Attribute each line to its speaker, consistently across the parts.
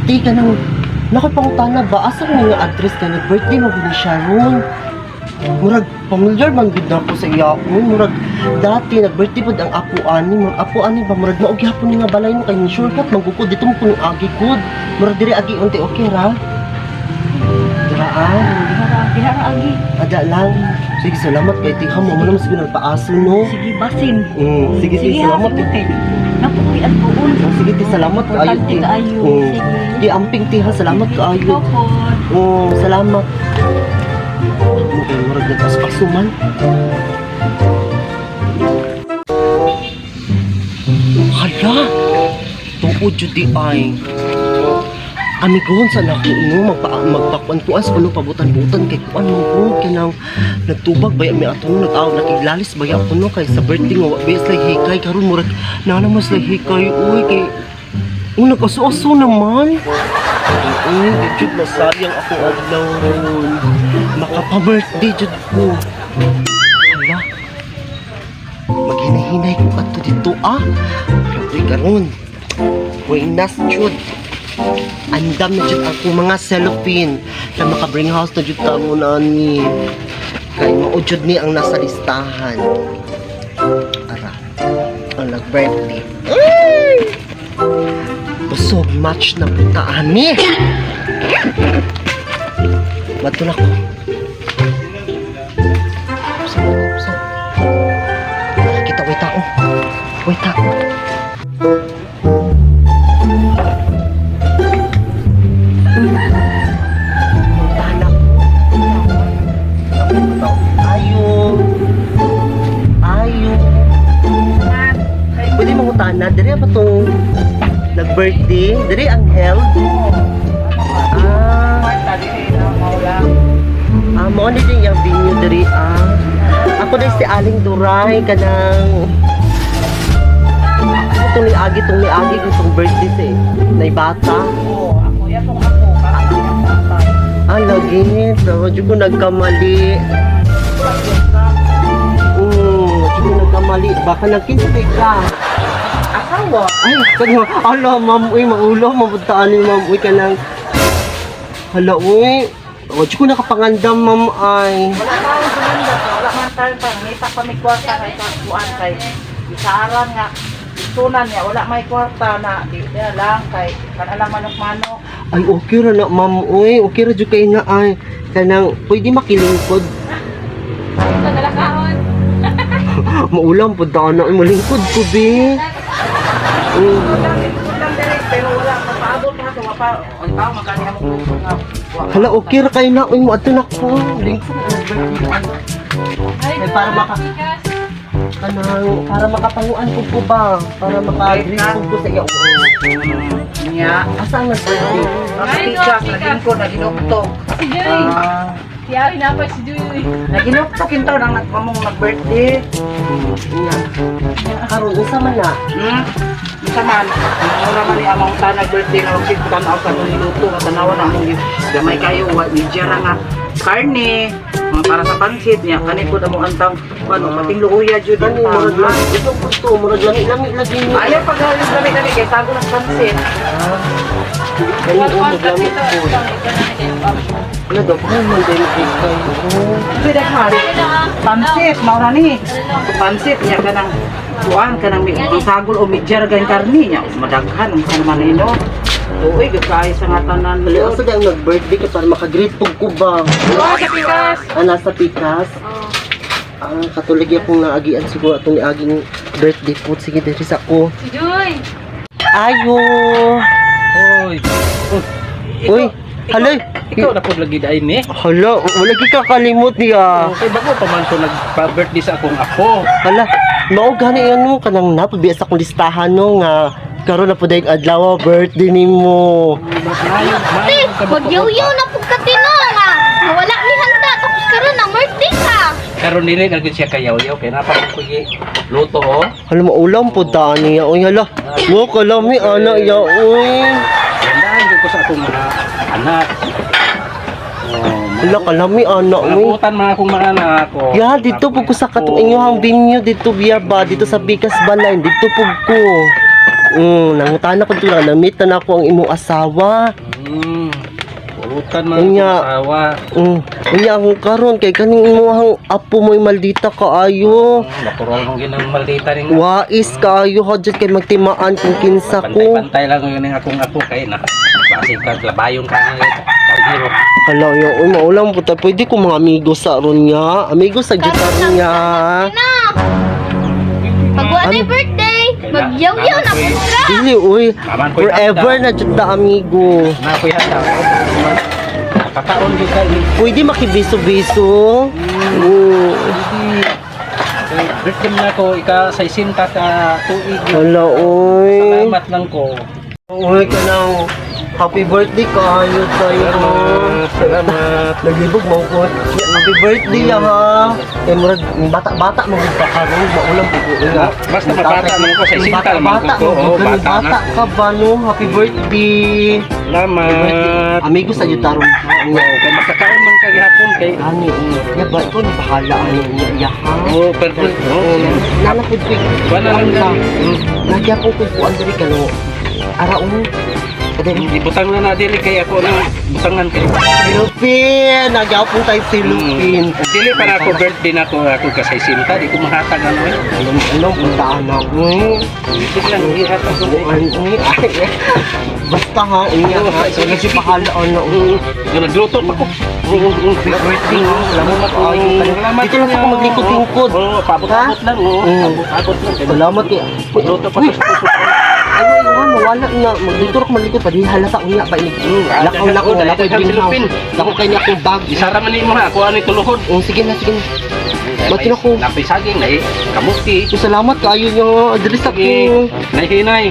Speaker 1: Ate, kanang nakoy pangutana ba, asa man nga address kay nag-birthday mo ni Sharon? Murag familiar man gud nako sa iya. Murag dati nag-birthday pud ang apo ani, murag apo ani ba, murag mao gyapon ni nga balay no, kay ni shortcut man gud ko dito mo kuno agi gud. Murag diri agi unti, okay ra? Dira ah.
Speaker 2: Dihara, dihara agi.
Speaker 1: Ada lang. Sige, salamat kay tiha mo mo naman siguro nagpaaso no.
Speaker 2: Sige, basin.
Speaker 1: Sige, sige,
Speaker 2: ha,
Speaker 1: salamat.
Speaker 2: sige, kay napukoy ang tuon.
Speaker 1: Oh, sige, ti, salamat kaayo.
Speaker 2: Importante
Speaker 1: Ti.
Speaker 2: kaayo.
Speaker 1: Mm.
Speaker 2: Sige.
Speaker 1: Di amping tiha, salamat kaayo.
Speaker 2: Ikaw po.
Speaker 1: Oh, salamat. Okay, murag nag-aspaso man. Hala! Tuod jud di ay. Amigon sa nako no, magpakuan-kuan sa kuno pabutan-butan kay kuan mo ko kanang nagtubag baya mi ato no, nag-aw nakiglalis baya ako no, kay sa birthday nga wa baya sila hikay karon, murag naa naman sila hikay, uy, kay oh, nag-aso-aso naman. Uy, di jud masayang ako adlaw ron. Makapa-birthday jud ko. Hala. Maghinahinay ko kadto dito ah. Grabe karon. Buenas jud. Andam na jud ako mga cellophane na maka-bring house na jud kamo na ni. Kay mao jud ni ang nasa listahan. Ara. Ang nag-birthday. Ay! Busog match na puta ani. Bato na ko. Usap, usap. Nakakita, way tao. Way tao. Puntahan ako. Ayo. Ayo. Pwede mangutana, diri pa tong nag-birthday? Diri ang health? Ah, ah, mao ni din yung venue diri ah. Ako din si Aling Duray kanang ako tong niagi itong birthday sa nay bata.
Speaker 2: Oo, ako yatong ako para sa tatay.
Speaker 1: Ah, lagi. So, di ko nagkamali. Di ko nagkamali. Baka nagkinsa ka.
Speaker 2: Asawa.
Speaker 1: Ay, kanya, ala, ma'am, uy, maulo, mapuntaan ni ma'am, uy, kanang, hala, uy, o, di ko nakapangandam, ma'am, ay.
Speaker 2: Wala tayo sumanda ka, wala man tayo pa ngita pa may kwarta kay sa kuan kay isaaran nga itunan niya wala may kwarta na di na lang kay kan manok-manok.
Speaker 1: Ay, okay ra na, ma'am, uy, okay ra dyan kayo na, ay. Kanang, pwede makilingkod. Maulam, puntaan na, ay, malingkod ko, be.
Speaker 2: Lang diri pero wala paabot pa ka pa ang tao magkani amo nga.
Speaker 1: Hala, okay ra kayo na, uy, mo, ato na ko. Lingkod, ay, para maka, kanang, para makapanguan ko po ba? Para maka-greet po ko sa iyo.
Speaker 2: Niya.
Speaker 1: Asa ang nag-birthday?
Speaker 2: Nagpikas, nagingko, naginuktok.
Speaker 3: Si Joy!
Speaker 1: Ah,
Speaker 3: Si Ari dapat si Joy.
Speaker 2: Naginuktok yung taon ang nagpamong nag-birthday.
Speaker 1: Nga. Karon unsa man na?
Speaker 2: Unsa man, mura man ni among ta nag-birthday nga og tanaw sa atong niluto nga tanawa na among gamay kayo wa medya ra nga karne mga para sa pansit niya kani pud among antang ano pating luuya jud
Speaker 1: Kani
Speaker 2: ang
Speaker 1: murag
Speaker 2: tama.
Speaker 1: lami ito po to, murag lami lami lagi ni.
Speaker 2: Ayaw pag lami lami kay sago ng pansit.
Speaker 1: Kani oh, murag lami po. Wala daw pa man din kay kayo.
Speaker 2: Pwede daghan. Pansit mao ra ni. Pansit niya kanang kuan kanang ang sagol o medya ra ganing karne niya madaghan unsa naman ni no. Tuoy gud kaayo sa nga tanan.
Speaker 1: Mali asa ang nag-birthday ka para maka-greet pug ko ba?
Speaker 3: Sa pikas!
Speaker 1: Ah, nasa pikas. Ah, katulig akong naagian siguro atong niaging birthday po. Sige, diri sa ko.
Speaker 3: Si Joy!
Speaker 1: Ayo!
Speaker 4: Oy.
Speaker 1: Uy, haloy.
Speaker 4: Ikaw na po lagi dai ni.
Speaker 1: Hala, wala gi kakalimot niya.
Speaker 4: Okay, bago pa man ko nagpa-birthday sa akong apo.
Speaker 1: Hala, mao gani ano kanang napabiya sa akong listahan no nga karon na pud ang adlaw birthday nimo.
Speaker 4: Maayo, maayo ka ba?
Speaker 5: Magyaw-yaw na pud ka tinong ah. Wala mi handa tapos karon ang birthday ka.
Speaker 4: Karon dili na gud siya kayaw-yaw kay napa ko gi luto oh.
Speaker 1: Hala, maulam pud ta niya. Uy, hala. Wo kalami ana ya uy.
Speaker 4: Gandaan gud ko sa akong mga anak. Oh,
Speaker 1: Hala, kalami ana
Speaker 4: mga
Speaker 1: uy.
Speaker 4: butan mga akong mga anak oh.
Speaker 1: Ya, dito pud ko sa katong inyohang venue dito biya ba dito sa Bikas Balay dito pud ko. Nangutana ko dito lang, na-meet na nako ang imong asawa.
Speaker 4: Pulutan man
Speaker 1: Unya.
Speaker 4: akong asawa.
Speaker 1: Unya akong karon kay kaning imong apo mo'y maldita kaayo.
Speaker 4: Natural mong ginang maldita rin.
Speaker 1: Wais kaayo ha dyan kay magtimaan kung kinsa ko.
Speaker 4: Pantay-pantay lang yun ang akong apo kay na. Basi ka labayon ka nga. Kagiro.
Speaker 1: Hala, yo, uy, maulang puta. Pwede ko mga amigo sa ron niya. Amigo sa jud
Speaker 5: Karon
Speaker 1: ron niya.
Speaker 5: Na. Pag wala
Speaker 1: Ano?
Speaker 5: birthday, magyaw-yaw na po ka.
Speaker 1: Dili, uy.
Speaker 4: Naman ko'y
Speaker 1: Forever
Speaker 4: handa.
Speaker 1: na jud ta amigo.
Speaker 4: Na ko'y handa. Nakakaon jud ka ni.
Speaker 1: Pwede makibiso-biso. Oo.
Speaker 4: Kay birthday na ko ika 60 ka tuig.
Speaker 1: Hala, uy.
Speaker 4: Salamat lang ko.
Speaker 1: Uy, kanang happy birthday kaayo tayo.
Speaker 4: Salamat.
Speaker 1: Naglibog mo ko. Happy birthday ya ha. Eh, murag bata-bata mo gud ka karon, maulang po ko.
Speaker 4: Basta mabata naman ko, 60 naman
Speaker 1: Bata
Speaker 4: ko.
Speaker 1: mo
Speaker 4: Oo,
Speaker 1: gud
Speaker 4: bata na.
Speaker 1: bata ka ba no? Happy birthday.
Speaker 4: Salamat.
Speaker 1: Amigo sa jud taron.
Speaker 4: Oo, kay makakaon man ka gihapon kay.
Speaker 1: Ani, ya ba ikaw na bahala ani niya ya ha.
Speaker 4: Oh, perfect.
Speaker 1: Oo, nana pud ko.
Speaker 4: Wala lang
Speaker 1: ba.
Speaker 4: gani.
Speaker 1: Nagyapon ko kuan diri kano. Araon. Diri.
Speaker 4: Ibutang na na dili kay ako na butangan kay.
Speaker 1: Lupin, nagyapon tayo si Lupin.
Speaker 4: Dili pa na ako birthday na ako ako ka 60 di ko mahatag ano eh.
Speaker 1: Alam alam puntaan na ako eh.
Speaker 4: Sige lang gihatag ko.
Speaker 1: Buwan eh. Ay, basta ha, unya ha. Ikaw na siya bahala ano.
Speaker 4: Yung nagluto pa ko.
Speaker 1: Happy birthday ha. Salamat kaayo.
Speaker 4: Salamat.
Speaker 1: Dito lang ako maglingkod-lingkod.
Speaker 4: Oo, paabot-abot lang. Oo,
Speaker 1: Mm.
Speaker 4: abot-abot lang.
Speaker 1: Salamat kay.
Speaker 4: Luto pa ko sa puso.
Speaker 1: Ano yung nga, mawala na. Magdito ako maglingkod. Pwede halata unya ba ini. Lakaw lakaw na lakaw greenhouse. Lakaw kay niya akong bag.
Speaker 4: Isara man nimo ha, ako ano tuluhod.
Speaker 1: Oh, sige na, sige na. Ba't yun ako?
Speaker 4: Napay saging, nai kamuti.
Speaker 1: So, salamat kaayo niyo. Dili sa
Speaker 4: Sige,
Speaker 1: ko.
Speaker 4: nahihinay.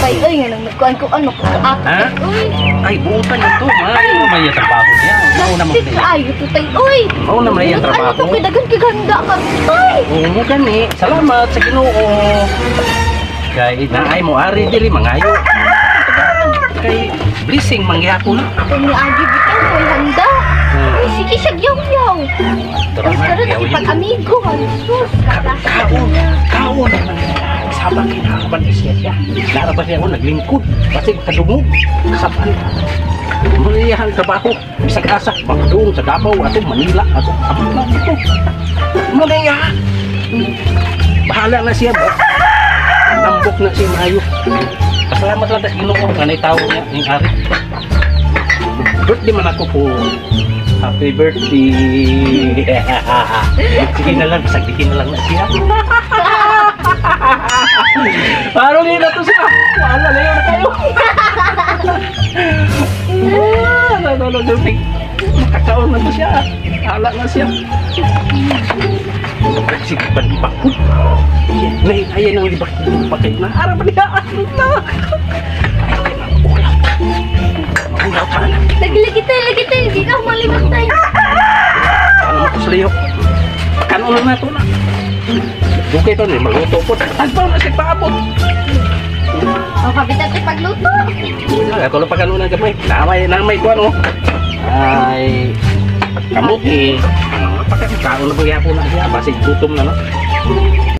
Speaker 5: Kay oy nga nang nagkuan ko ano ko
Speaker 4: Ha?
Speaker 5: Uy,
Speaker 4: Ay, buutan ito. Ay, may trabaho niya. Mao naman
Speaker 5: plastic
Speaker 4: na yan.
Speaker 5: kaayo to tay oy.
Speaker 4: Mao naman na yung
Speaker 5: Ano
Speaker 4: trabaho.
Speaker 5: to kay dagan kay ganda ka tay.
Speaker 4: Oo, gani. Salamat sa Ginoo. Kay naay mo ari diri mangayo. Kay blessing mangyapon.
Speaker 5: Kung niagi bitaw ko'y handa. Uy, sige siya yaw-yaw. Tapos karon nakipag-amigo ha. Sus,
Speaker 4: Kaon, kaon naman. Sabang kinakaban siya siya. Nara ba siya ako naglingkod? Basig kadungog. Saban. Muna trabaho. Bisag asa, Bandung, sa Davao, ato Manila, ato abot na dito. Muna iya. Bahala na siya ba? Tambok na siya maayo. Pasalamat lang tas Ginoo nga nay tawo niya ning ari. Birthday man ako po. Happy birthday. Sige na lang, saglitin na lang na siya. Parang na to siya. Wala na yun na kayo. Ah, no, no, no, no. Makakaon na to siya. Hala na siya. Sige, bandibak ko. Ayan ang libak. Bakit na? Ara pa niya. Ano na? Ay, ulaw ta. Ulaw ta na.
Speaker 5: Lagi tayo, lagi tayo. Hindi ka malimot tayo.
Speaker 4: Ano mo to sa liyo? Kanon na to na. Bukay to ni maluto po. Tagpaw na siya paabot.
Speaker 5: O, kapitan ko pagluto.
Speaker 4: Ako lang pagkanunan gamay. Namay, namay ko ano. Ay, kamuti. Pagkakaon na ba na siya? Basig gutom na no.